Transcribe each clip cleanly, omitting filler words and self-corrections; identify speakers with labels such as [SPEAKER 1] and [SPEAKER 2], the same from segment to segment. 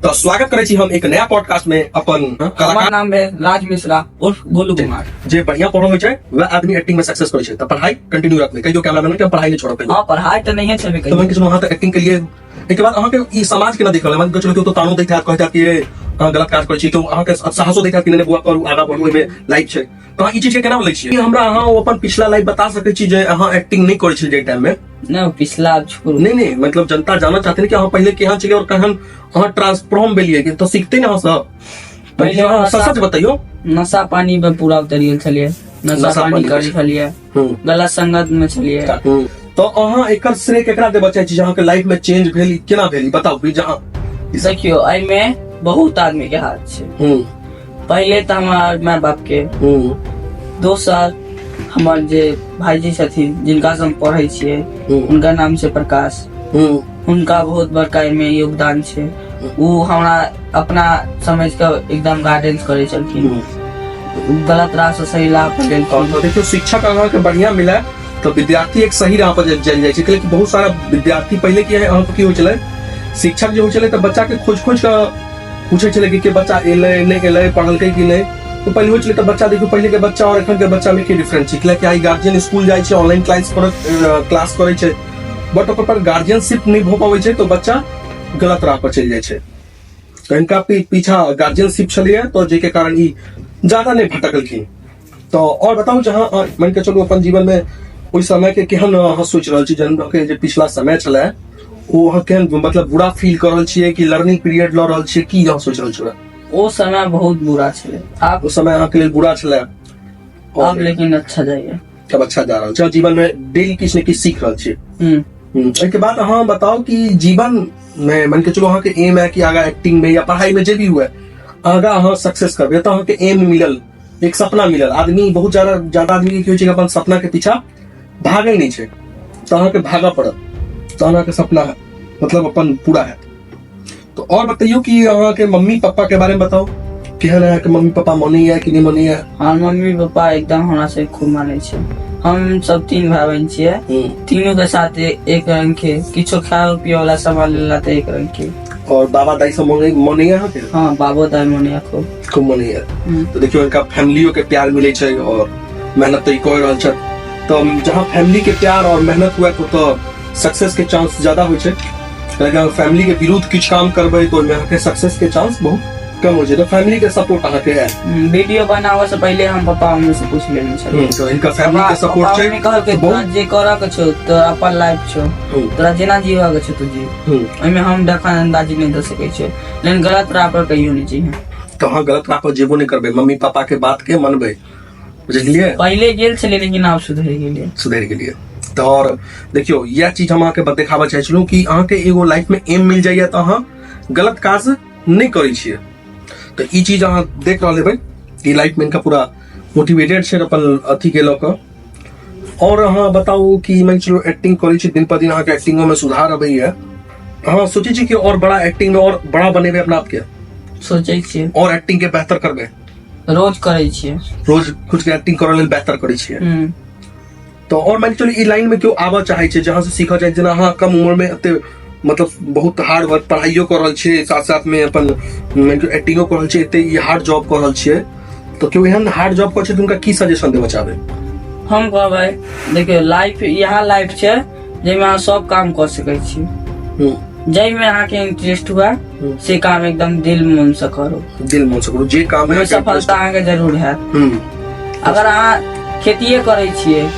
[SPEAKER 1] तऽ स्वागत करै छी हम एक नया पॉडकास्ट में अपन
[SPEAKER 2] हमर
[SPEAKER 1] कलाकार
[SPEAKER 2] नाम भेल राज मिश्रा उर्फ गोलू कुमार।
[SPEAKER 1] जे बढ़िया पढ़ल होइ छै वएह आदमी एक्टिंग में सक्सेस करै छै। तऽ पढ़ाई कंटिन्यू रखबै, कहियो कैमरामैन के हम पढ़ाई नहीं छोड़ब कहियो।
[SPEAKER 2] हाँ, पढ़ाई तऽ नहिये छेबे
[SPEAKER 1] तऽ
[SPEAKER 2] कहियो।
[SPEAKER 1] मानि के चलू अहाँ तऽ एक्टिंग के लिए एहिके बाद अहाँके ई समाज केना देख रहल है? मानि के चलू केओ तो तानो दैत हैत, कहैत हैत कि ये, अहाँ गलत काज करै छी, केओ अहाँके साहसो दैत हैत कि नहि नहि बौआ करू, आगाँ बढ़ू, एहिमे लाइफ छै। तऽ अहाँ ई चीज के केना लै छियै? हमरा अहाँ ओ अपन पिछला लाइफ बता सकै छी जे अहाँ एक्टिंग नहि करै छलियै जाहि टाइम में?
[SPEAKER 2] नहि, ओ पिछला आब छोड़ू।
[SPEAKER 1] नहीं नहीं, मतलब जनता जानना चाहते हैं कि अहाँ पहले केहन छलियै और केहन अहाँ ट्रांसफॉर्म भेलियै, कि तो सीखते ने अहाँ सब।
[SPEAKER 2] पहिले
[SPEAKER 1] अहाँ
[SPEAKER 2] नशा-
[SPEAKER 1] सच सच बतैयौ।
[SPEAKER 2] नशा पानी में पूरा उतरि गेल छलियै, नशा
[SPEAKER 1] नशा
[SPEAKER 2] पानी
[SPEAKER 1] पानी
[SPEAKER 2] करै छलियै, गलत संगत में छलियै।
[SPEAKER 1] तो अहाँ एकर श्रेय केकरा देबऽ चाहै छी जे अहाँके लाइफ में चेंज भेल, ई केना भेल, ई बताउ प्लीज अहाँ।
[SPEAKER 2] देखियौ, एहिमे बहुत आदमी के हाथ छै। पहिले तऽ हमर माय बाप के, दोसर हमर जे भाईजी छथिन जिनका से हम पढ़ै छियै, हुनका नाम छै प्रकाश, हुनका बहुत बड़का एहिमे योगदान छै। ओ हमरा अपना समझ के एकदम गाइडेंस करै छलखिन, गलत राह से सही राह पर गेलखिन।
[SPEAKER 1] तो देखियौ, शिक्षक अहाँके बढ़िया मिले तो विद्यार्थी एक सही राह पर चलि जाइ छै। कैलाकि बहुत सारा विद्यार्थी पहिले की अहाँके की होइ छलै, शिक्षक जे होइ छलै तऽ बच्चा के खोज खोज कऽ पूछै छलै कि के बच्चा एलै नहि एलै, पढ़लकै कि नहि। तऽ पहिले होइ छलै तऽ बच्चा देखियौ, पहिले के बच्चा और एखन के बच्चा में की डिफरेंस छै? कैलाकि आइ गार्जियन स्कूल जाइ छै, ऑनलाइन क्लास कर क्लास करै छै, बट ओकर पर गार्जियनशिप नहि भऽ पबै छै, तऽ बच्चा गलत राह पर चलि जाइ छै। तऽ हिनका पीछा गार्जियनशिप छलैया, तऽ जाहिके कारण ई ज्यादा नहि भटकलखिन। तऽ और बताउ, जहाँ मानि के चलू अपन जीवन में ओहि समय के केहन अहाँ सोचि रहल छी, जहन अहाँके जे पिछला समय छलै ओ अहाँ केहन मतलब बुरा फील कर रहल छियै कि लर्निंग पीरियड लऽ रहल छियै, की अहाँ सोचि रहल छियै?
[SPEAKER 2] ओ समय बहुत बुरा छलै। आब
[SPEAKER 1] ओ समय अहाँके लेल बुरा छलै,
[SPEAKER 2] आब लेकिन अच्छा जाइए।
[SPEAKER 1] तब अच्छा जा रहल छै, जीवन में डेली किछु ने किछु सीख रहल छियै। एहिके बाद अहाँ बताउ कि जीवन में मान के चलू अहाँके एम है कि आगा एक्टिंग में या पढ़ाई में जे भी हुए आगा अहाँ सक्सेस करबै, तऽ अहाँके एम मिलल, एक सपना मिलल। आदमी बहुत ज्यादा ज्यादा आदमी के की होइ छै कि अपन सपना के पीछा भागै नहि छै, तऽ अहाँके भागऽ पड़त तहन अहाँके सपना मतलब अपन पूरा हैत। तो और बतैयौ कि अहाँके मम्मी पापा के बारे में बताउ, केहन अहाँके मम्मी पापा, मानैया कि नहि मानैया?
[SPEAKER 2] हमर मम्मी पापा एकदम हमरा से खूब मानै छै। हम सब तीन भाई बहन छियै, तीनों के साथ एक रंग के, किछो खाए पिए वाला सामान लेला तऽ एक रंग के।
[SPEAKER 1] और बाबा दाई सब मानै मानैया अहाँके?
[SPEAKER 2] हाँ, बाबो दाई मानैया खूब।
[SPEAKER 1] खूब मानैया। तो देखियौ, इनका फैमिलियो के प्यार मिलै छै और मेहनत तऽ ई कऽ रहल छथि। तऽ जहाँ फैमिली के प्यार और मेहनत हुए तो सक्सेस के चांस ज्यादा होइ छै। लेकिन अगर फैमिली के विरुद्ध किछु काम करबै तऽ ओहिमे अहाँके सक्सेस के चांस बहुत कम होइ छै। तऽ फैमिली के सपोर्ट अहाँके है?
[SPEAKER 2] वीडियो बनाबऽ से पहिले हम पापा मम्मी से पूछ लेने छलियै।
[SPEAKER 1] तऽ इनका फैमिली के सपोर्ट
[SPEAKER 2] पापा
[SPEAKER 1] छै।
[SPEAKER 2] मम्मी कहलकै,
[SPEAKER 1] बहुत-
[SPEAKER 2] तोरा जे करऽ के छौ, तोरा अपन लाइफ छौ, तोरा जेना जीवऽ के छौ तू जी, ओहिमे हम दखल अंदाजी नहि दऽ सकै छियै, लेकिन गलत राह पर कहियो नहि जइहे।
[SPEAKER 1] तऽ अहाँ गलत राह पर जेबो नहि करबै, मम्मी पापा के बात के मनबै, बुझलियै?
[SPEAKER 2] पहिले गेल छलियै, लेकिन आब सुधरि गेलियै।
[SPEAKER 1] सुधरि गेलियै। तऽ आओर देखियौ, इएह चीज हम अहाँके देखाबऽ चाहै छलहुँ कि अहाँके एगो लाइफ में एम मिल जाइए तऽ अहाँ गलत काज नहि करै छियै। तऽ ई चीज अहाँ देख रहल हेबै कि लाइफ में इनका पूरा मोटिवेटेड छै अपन अथी के लऽ कऽ। और अहाँ बताउ कि मानि चलू एक्टिंग करै छी, दिन पर दिन अहाँके एक्टिंगो में सुधार अबैया, अहाँ सोचै छी कि और बड़ा एक्टिंग में और बड़ा बनेबै अपना आपके?
[SPEAKER 2] सोचै छियै।
[SPEAKER 1] और एक्टिंग के बेहतर करबै?
[SPEAKER 2] रोज करै छियै।
[SPEAKER 1] रोज खुद के एक्टिंग करऽ लेल बेहतर करै छियै। तऽ और मानि चलू ई लाइन में केओ आबऽ चाहै छै, जहाँ से सीखऽ चाहै छै, जेना अहाँ कम उम्र में एते मतलब बहुत हार्ड वर्क पढ़ाइयो कऽ रहल छियै, साथ साथ में अपन एक्टिंगो कऽ रहल छियै, एते ई हार्ड जॉब कऽ रहल छियै, तऽ केओ एहन हार्ड जॉब करै छै तऽ हुनका की सजेशन देबऽ चाहबै?
[SPEAKER 2] हम कहबै, देखियौ, लाइफ इएह लाइफ छै जाहिमे अहाँ सब काम कऽ सकै छी। जाहिमे अहाँके इंटरेस्ट हुए से काम एकदम दिल मन से करू।
[SPEAKER 1] दिल मन से करू जे काम
[SPEAKER 2] ओहिमे सफलता अहाँके जरूर हैत। अगर अहाँ खेतिए करै छियै,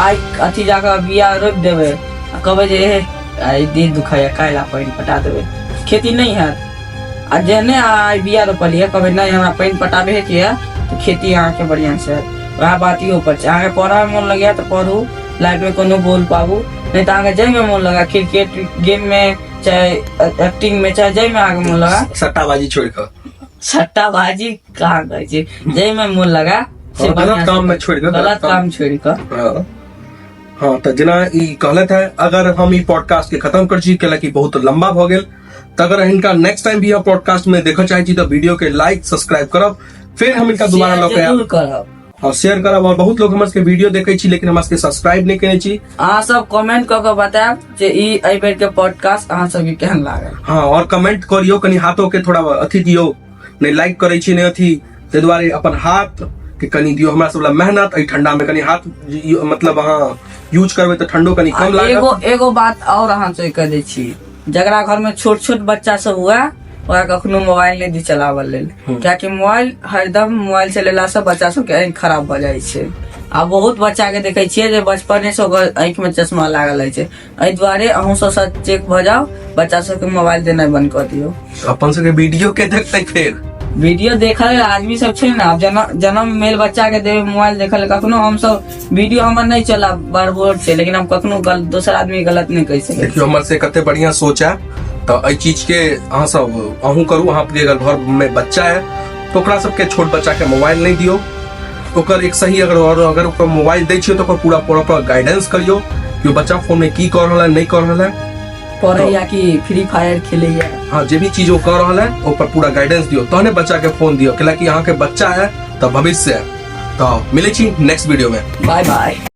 [SPEAKER 2] आइ अथी जाकऽ बिया रोपि देबै आ कहबै जे हे आइ दिल दुखाइया, काल्हि आ पानि पटा देबै, खेती नहि हैत। आ जेहने अहाँ आइ बिया रोपलियै, कहबै नहि हमरा पानि पटाबेके यऽ, तऽ खेती अहाँके बढ़िआँ से हैत। वएह बात इहो पर छै। अहाँके पढ़ऽमे मोन लगैया तऽ पढ़ू, लाइफमे कोनो गोल पाबू, नहि तऽ अहाँके जाहिमे मोन लगा, क्रिकेट गेममे चाहे एक्टिंग में चाहे जाहिमे अहाँके मोन लगा।
[SPEAKER 1] सट्टाबाजी छोड़ि कऽ।
[SPEAKER 2] सट्टाबाजी कहाँ कहै छी, जाहिमे मोन लगा से
[SPEAKER 1] हाँ, गलत
[SPEAKER 2] बढ़िआँ से
[SPEAKER 1] काम में छोड़ि कऽ,
[SPEAKER 2] गलत काम छोड़ि कऽ।
[SPEAKER 1] हाँ। हाँ, तऽ जेना ई कहलथि है, अगर हम ई पॉडकास्ट के खत्म कर छी कैलाकि बहुत लंबा भऽ गेल, तऽ अगर हिनका नेक्स्ट टाइम भी पॉडकास्ट में देखऽ चाहै छी तऽ वीडियो के लाइक सब्सक्राइब करब, फिर हम इनका दोबारा लऽ के
[SPEAKER 2] जरूर
[SPEAKER 1] आयब।
[SPEAKER 2] करब।
[SPEAKER 1] और शेयर करब। और बहुत लोग हमर सबके वीडियो देखै छी लेकिन हमरा सबके सब्सक्राइब नहि केने छी।
[SPEAKER 2] अहाँ सब कमेंट कऽ के बतायब जे ई एहि बेर के पॉडकास्ट अहाँ सबके केहन लागल।
[SPEAKER 1] हाँ, और कमेंट करियो, कनि हाथो के थोड़ा अथी दियो, नहि लाइक करै छी नहि अथी, ताहि दुआरे अपन हाथ के कनि दियो। हमरा सब ला मेहनत एहि ठंडा में कनि हाथ मतलब अहाँ यूज करबै तऽ ठंडो कनि कम लागत।
[SPEAKER 2] एगो एगो बात और अहाँ से कह दै छी, जकरा घर में छोट छोट बच्चा सब हुआ ओकरा कखनो मोबाइल नहि दी चलाबऽ लेल, कियाकि मोबाइल हरदम मोबाइल चलेला से बच्चा सबके आँखि खराब भऽ जाइ छै। आ बहुत बच्चा के देखे छियै जे बचपने से ओकर आँखि में चश्मा लागल रहै छै। एहि दुआरे अहूँ सब सब चेक भऽ जाउ, बच्चा सबके मोबाइल देनाइ बंद कऽ दियौ।
[SPEAKER 1] अपन सबके वीडियो के देखते फेर
[SPEAKER 2] वीडियो देखल आदमी सब छै ने, आब जन्म मेल बच्चा के देबै मोबाइल देखल। कखनो हम सब वीडियो हमर नहि चला बड़ छै, लेकिन हम कखनो दोसर आदमी गलत नहि कहि सकै।
[SPEAKER 1] देखियौ हमर से कते बढ़िया सोच है। तऽ एहि चीज के अहाँ सब अहूँ करू। अहाँ के अगर घर में बच्चा है तो ओकरा सबके छोट बच्चा के मोबाइल नहीं दियौ। ओकर एक सही अगर और अगर ओकर मोबाइल दै छियै तऽ ओकर पूरा प्रॉपर गाइडेंस करियौ कि ओ बच्चा फोन में की कर रहल है नहीं कर रहल है,
[SPEAKER 2] पढ़ैया कि फ्री फायर खेलैया।
[SPEAKER 1] हाँ, जे भी चीज ओ कर रहल है ओकर पूरा गाइडेंस दियौ, तहने बच्चा के फोन दियौ, कैलाकि अहाँ के बच्चा है तऽ भविष्य है। तऽ मिलै छी नेक्स्ट वीडियो में।
[SPEAKER 2] Bye bye.